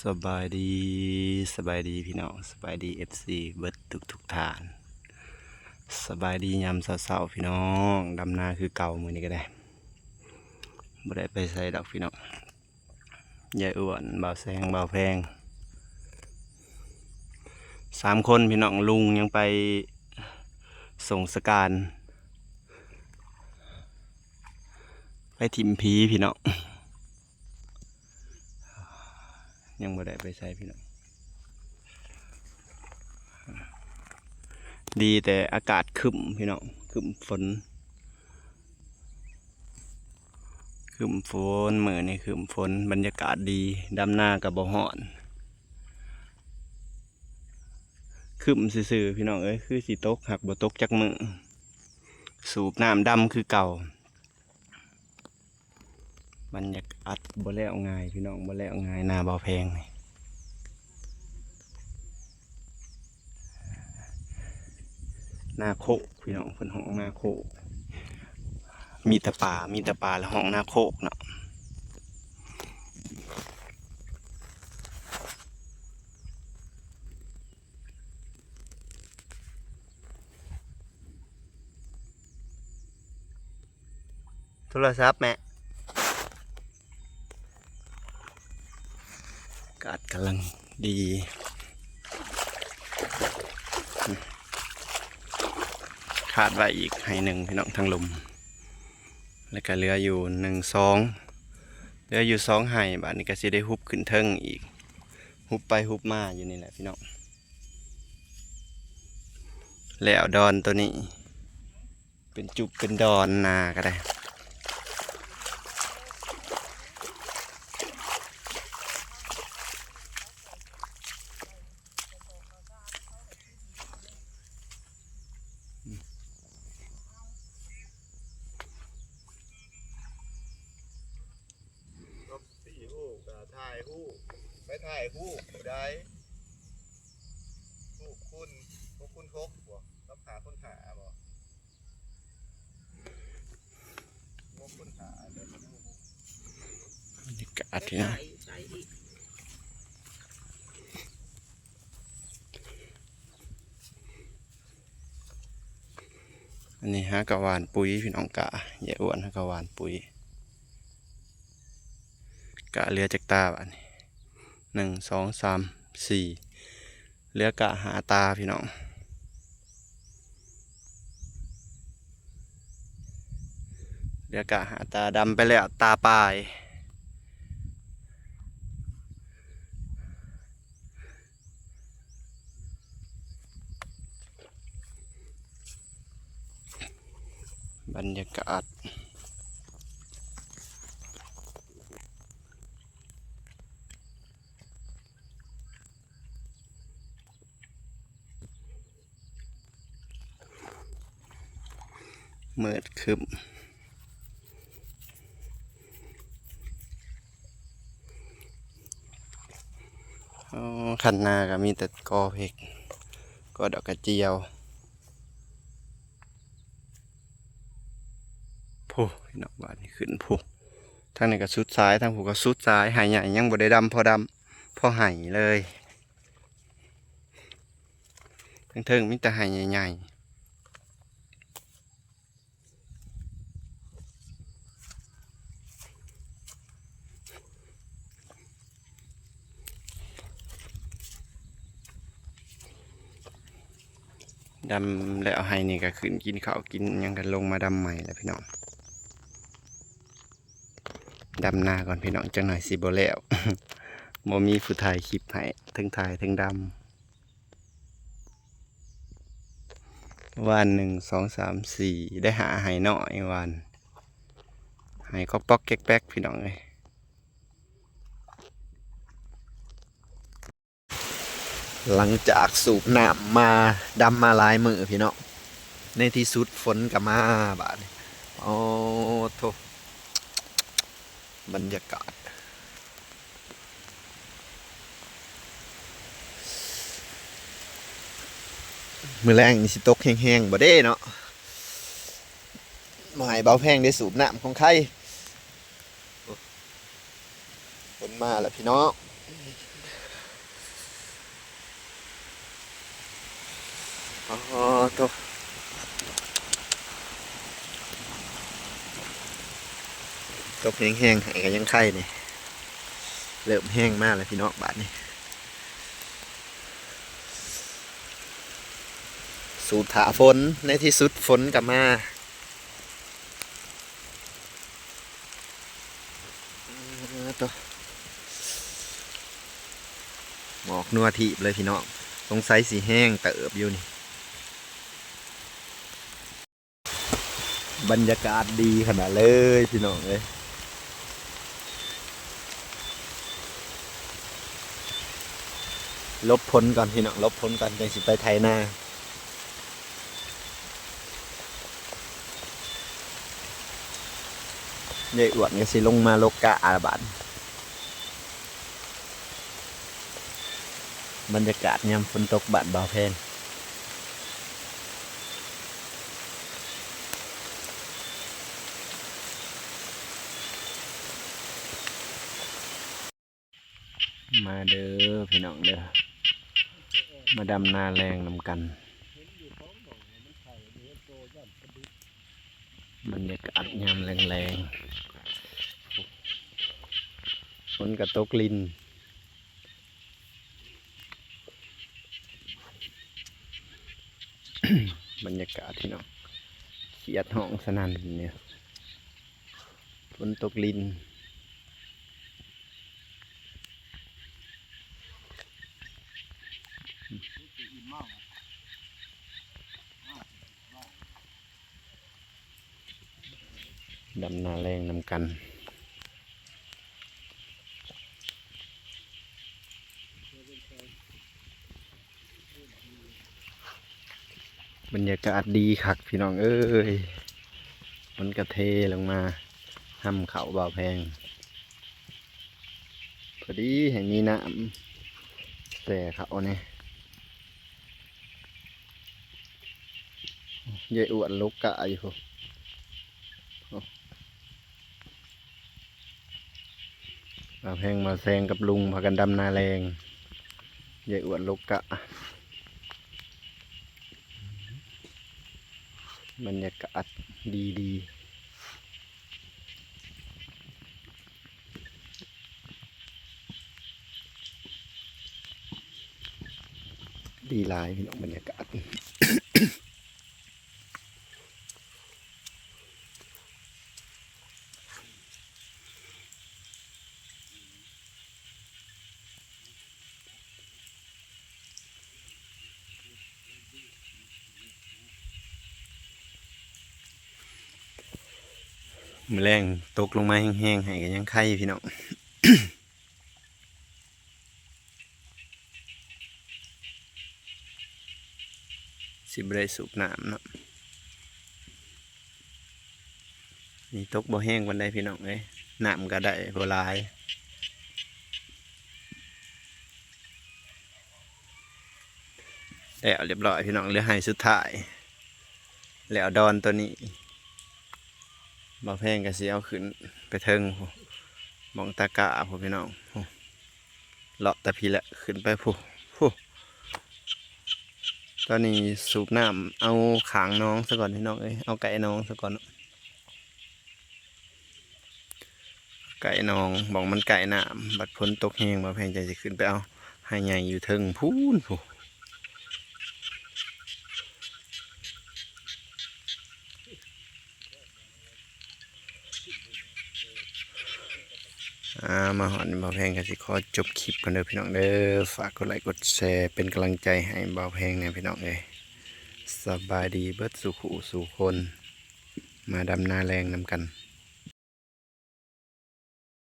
ສະບາຍດີ ສະບາຍດີພີ່ນ້ອງ ສະບາຍດີເອັຟຊີເບິດທຸກໆທ່ານ. ສະບາຍດີຍາມເຊົ້າໆພີ່ນ້ອງ ດຳນາຄືເກົ່າມື້ນີ້ກໍໄດ້ ບໍ່ໄດ້ໄປໃສດອກພີ່ນ້ອງ. ຍາຍອ້ວນ ບ່າວແຊງ ບ່າວແພງ ສາມຄົນພີ່ນ້ອງ. ລຸງຍັງໄປສົ່ງສະການ ໄປຖິ້ມຜີພີ່ນ້ອງ. ຍັງບໍ່ໄດ້ໄປໃສພີ່ນ້ອງ. ດີແຕ່ອາກາດຄຶ້ມພີ່ນ້ອງ ຄຶ້ມຝົນ ຄຶ້ມຝົນ ມື້ນີ້ຄຶ້ມຝົນ ບັນຍາກາດດີ ດຳນາກໍບໍ່ຮ້ອນ ຄຶ້ມຊື່ໆພີ່ນ້ອງເອີຍ. ຄືຊິຕົກ ຫາກບໍ່ຕົກຈັກມື້ ສູບນ້ຳດຳຄືເກົ່າ. ບັນຍາກາດບໍ່ແລ້ວງ່າຍພີ່ນ້ອງ ບໍ່ແລ້ວງ່າຍ ນາບ່າວແພງນີ້ ນາໂຄກພີ່ນ້ອງ ເພິ່ນຮ້ອງນາໂຄກ. ມີແຕ່ປ່າ ມີແຕ່ປ່າ ແລ້ວຮ້ອງນາໂຄກເນາະ. ໂທລະສັບແມ່ ອາກາດກຳລັງດີ ຄາດໄວ້ອີກໄຮ່ໜຶ່ງພີ່ນ້ອງ ທາງລຸ່ມ ແລ້ວກໍເຫຼືອຢູ່ໜຶ່ງ ສອງ ເຫຼືອຢູ່ສອງໄຮ່. ບາດນີ້ກໍຊິໄດ້ຮຸບຂຶ້ນເທິງອີກ ຮຸບໄປຮຸບມາຢູ່ນີ້ແຫຼະພີ່ນ້ອງ. ແລ້ວດອນໂຕນີ້ ເປັນຈຸກເປັນດອນນາກໍໄດ້. ລົບສີ່ຮູບ ກະຖ່າຍຮູບ ໄປຖ່າຍຮູບຢູ່ໃດ ຮູບຄູນຫົກຄູນຫົກບໍ ກັບຫ້າຄູນຫ້າບໍ ຫົກຄູນຫ້າ ບັນຍາກາດທີ່ນະ ອັນນີ້ຫາກະຫວ່ານປຸ໋ຍພີ່ນ້ອງ ກະ ຍາຍອ້ວນຫາກະຫວ່ານປຸ໋ຍ ກະເຫຼືອຈັກຕາບາດນີ້ ໜຶ່ງ ສອງ ສາມ ສີ່ ເຫຼືອກະຫ້າຕາພີ່ນ້ອງ ເຫຼືອກະຫ້າຕາ ດຳໄປແລ້ວຕາປາຍ. ບັນຍາກາດ ມືດຄຶ້ມ ອໍ ຄັນນາກໍມີແຕ່ກໍເພັກ ກໍດອກກະຈຽວ ພຸ້ນເນາະ ບາດນີ້ຂຶ້ນພຸ້ນ ທາງນີ້ກໍສຸດສາຍ ທາງພຸ້ນກໍສຸດສາຍ ໄຮ່ໃຫຍ່ຍັງບໍ່ໄດ້ດຳ ພໍດຳ ພໍໄຮ່ເລີຍ ເທິງໆມີແຕ່ໄຮ່ໃຫຍ່ໆ. ດຳແລ້ວໄຮ່ນີ້ກໍຂຶ້ນກິນເຂົ້າກິນຫຍັງ ກໍລົງມາດຳໃໝ່ແລ້ວພີ່ນ້ອງ. ດຳນາກ່ອນພີ່ນ້ອງ ຈັກໜ່ອຍຊິບໍ່ແລ້ວ ບໍ່ມີຜູ້ຖ່າຍຄລິບໃຫ້ ເທິງຖ່າຍເທິງດຳ. ຫວ່ານ ໜຶ່ງ ສອງ ສາມ ສີ່ ໄດ້ຫ້າໄຮ່ນ້ອຍຫວ່ານ ໄຮ່ກອກປອກແກກແປກພີ່ນ້ອງເອີຍ. ຫຼັງຈາກສູບນ້ຳມາ ດຳມາຫຼາຍມື້ພີ່ນ້ອງ ໃນທີ່ສຸດຝົນກໍມາບາດນີ້ ໂອ້ໂທ ບັນຍາກາດ ມື້ແລງນີ້ຊິຕົກແຮງໆບໍ່ເດ້ເນາະ ບໍ່ໃຫ້ເບົາແພງໄດ້ສູບນ້ຳຂອງໃຄ. ຝົນມາແລ້ວພີ່ນ້ອງ ອໍ ໂທ້ ຕົກແຮງໆ ໃຫ້ກໍຍັງໄຄນີ້ ເລີ່ມແຮງມາແລ້ວພີ່ນ້ອງ ບາດນີ້ ສູ້ຖ້າຝົນ ໃນທີ່ສຸດຝົນກໍມາ. ເອີ ໂຕ ໝອກນົວທີບເລີຍພີ່ນ້ອງ ສົງໄສຊິແຮງເຕີບຢູ່ນີ້. ບັນຍາກາດດີຂະໜາດເລີຍພີ່ນ້ອງເອີຍ. ຫຼົບຝົນກ່ອນພີ່ນ້ອງ ຫຼົບຝົນກ່ອນ ຈັ່ງຊິໄປໄຖນາ. ຍາຍອ້ວນກໍຊິລົງມາລົກກະອາລະບາດ. ບັນຍາກາດຍາມຝົນຕົກບ້ານບ່າວແພງ. ມາເດີພີ່ນ້ອງເດີ ມາດຳນາແລງນຳກັນ. ບັນຍາກາດຍາມແລງໆ ຝົນກະຕົກລິນ. ບັນຍາກາດພີ່ນ້ອງ ຂຽດຮ້ອງສະນັ້ນນີ້ ຝົນຕົກລິນ. ດຳນາແລງນຳກັນ. ບັນຍາກາດດີຄັກພີ່ນ້ອງເອີຍ ມັນກະເທລົງມາ ຮຳເຂົ້າບ່າວແພງ ພໍດີໃຫ້ມີນ້ຳແຊ່ເຂົ້າແດ່. ຍາຍອ້ວນລົກກະຢູ່ພຸ້ນ ບ່າວແພງ ບ່າວແຊງກັບລຸງພາກັນດຳນາແລງ ຍາຍອ້ວນລົກກະ. ບັນຍາກາດດີໆ. ດີຫຼາຍພີ່ນ້ອງ ບັນຍາກາດ. ມື້ແລງຕົກລົງມາແຮງໆ ໃຫ້ກໍຍັງໄຄພີ່ນ້ອງ. ຊິບໍ່ໄດ້ສູບນ້ຳເນາະ. ນີ້ຕົກບໍ່ແຮງປານໃດພີ່ນ້ອງເອີຍ ນ້ຳກໍໄດ້ບໍ່ຫຼາຍ. ແລ້ວລຽບຮ້ອຍພີ່ນ້ອງ ເຫຼືອໄຮ່ສຸດທ້າຍ ແລ້ວດອນໂຕນີ້ ບ່າວແພງກໍຊິເອົາຂຶ້ນໄປເທິງພຸ້ນ ໝ່ອງຕາກ້າພຸ້ນພີ່ນ້ອງ ເລາະແຕ່ພີ້ແຫຼະ ຂຶ້ນໄປພຸ້ນ ພຸ້ນ. ຕອນນີ້ສູບນ້ຳເອົາຂ້າງໜອງສາກ່ອນພີ່ນ້ອງເອີຍ ເອົາໃກ້ໜອງສາກ່ອນເນາະ. ໃກ້ໜອງ ໝ່ອງມັນໃກ້ນ້ຳ ບັດຝົນຕົກແຮງ ບ່າວແພງຈັ່ງຊິຂຶ້ນໄປເອົາໄຮ່ໃຫຍ່ຢູ່ເທິງພຸ້ນ ພຸ້ນ. ອ່າ ມາຮອດນີ້ ບ່າວແພງກໍຊິຂໍຈົບຄລິບກ່ອນເດີພີ່ນ້ອງເດີ. ຝາກກົດໄລກົດແຊ ເປັນກຳລັງໃຈໃຫ້ບ່າວແພງແດ່ພີ່ນ້ອງເອີຍ. ສະບາຍດີເບິດສູ່ຜູ້ສູ່ຄົນ ມາດຳນາແລງນຳກັນ.